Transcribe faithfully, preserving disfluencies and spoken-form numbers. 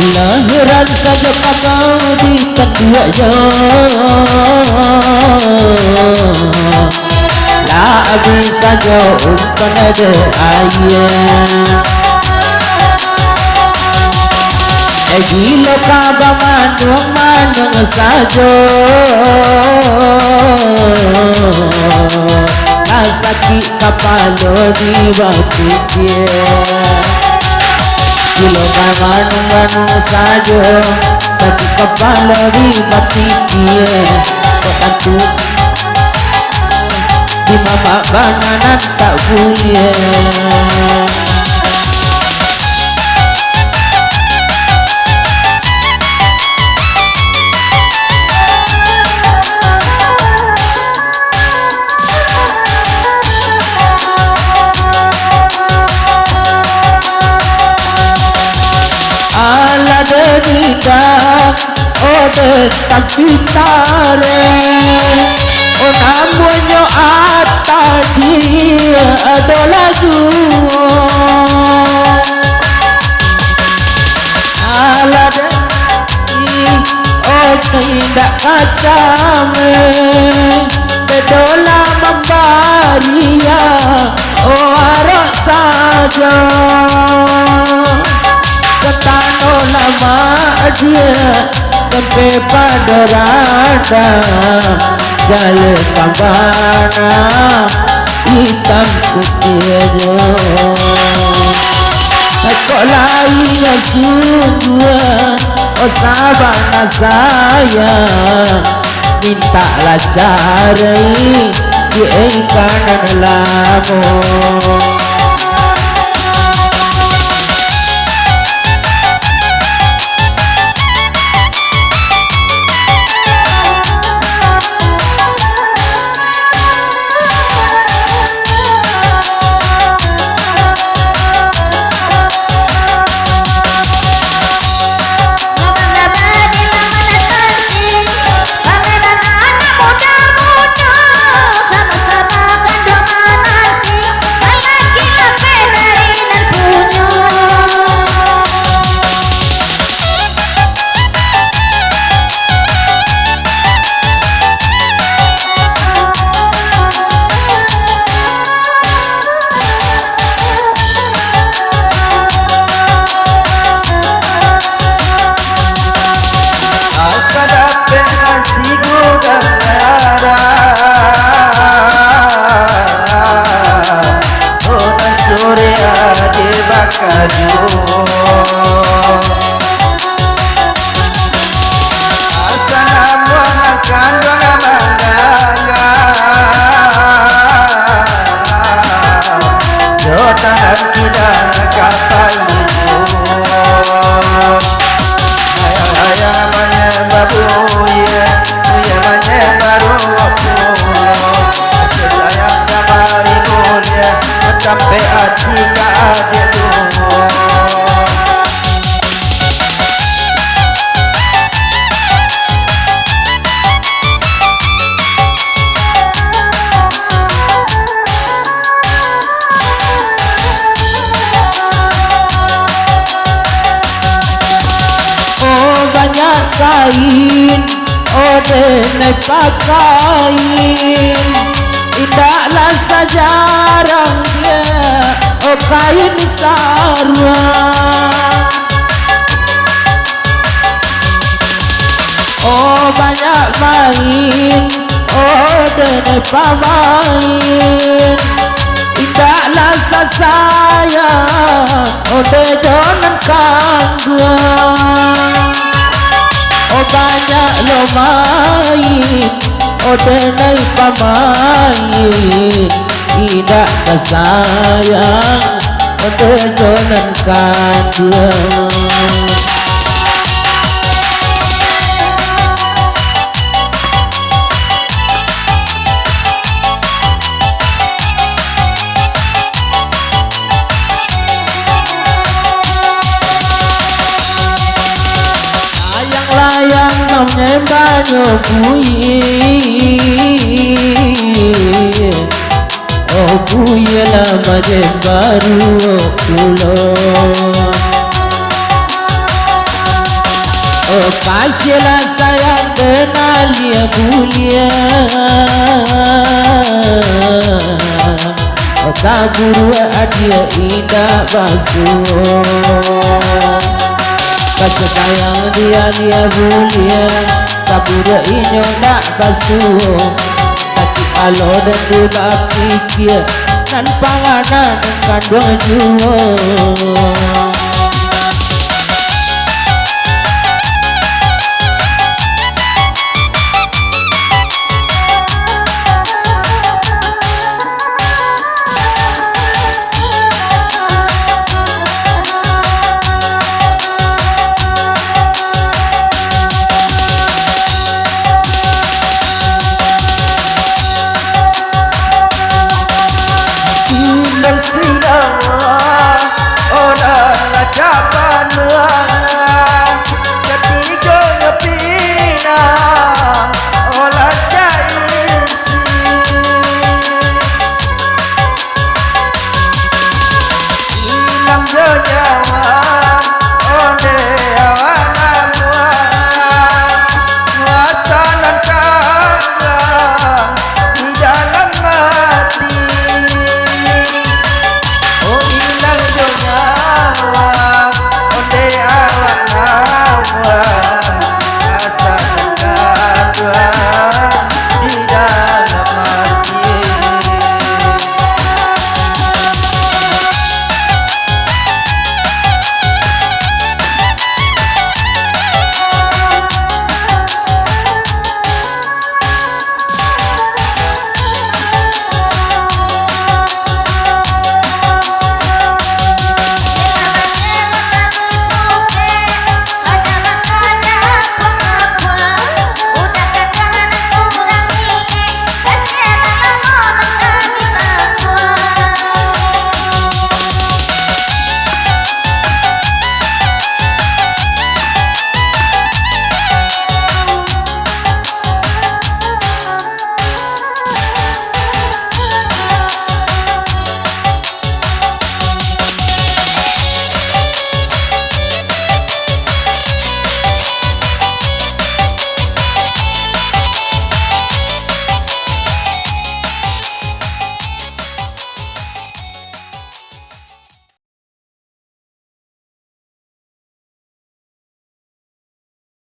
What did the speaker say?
Lahiran sajo kabau di tanduak jo, lah abih sajo umpan dek aia. Eh, gilo ka bamanuang-manuang sajo, lah sakik kapalo di bapikia. Gilo ka manuang-manuang sajo, sakik kapalo di bapikia. Kok tantu di mamak bana nan tak buliah. Alah dek Dinda, oh dek tapi tareh, oh namuanyo atadi ado laju. Alah dek, oh indak kacame, bedolah mambariah, oh arak sajo. Satano lamak dia, sampai pado randa, jaleh ka bana, itam putiahnyo. Kok lai sungguah, oh sabana sayang, mintaklah carai di engkau nan lamo. Asa dapek nasi gudang arang, oh nan sore aje bakajuo. Asa namuah nan kanduang mangangga, jo tangan kida ka paluo. Ayah-ayah manyambah buya, buya manyambah ruok pulo. Kasih sayang kamari mulia, sampai ati ka adiak duo. Oh, banyak kain, oh, denai pakain, indaklah sajarang dia, oh, kain saruang. Oh, banyak main, oh, denai pamain, indaklah sasayang, oh, dek jo nan kanduang. Oh, banyak lo main, oh, denai pamain, indak sasayang, oh, dek jo nan kanduang. Layang-layang nan manyambahnyo buya, oh, buya lah manyambah ruok pulo. Kasihlah sayang den alia buliah, saburuak adia indak basuo. Kasih sayang di alia buliah, saburuak inyo ndak basuo. Sakik alo den dibapikia, nan panganak nan kanduang juo.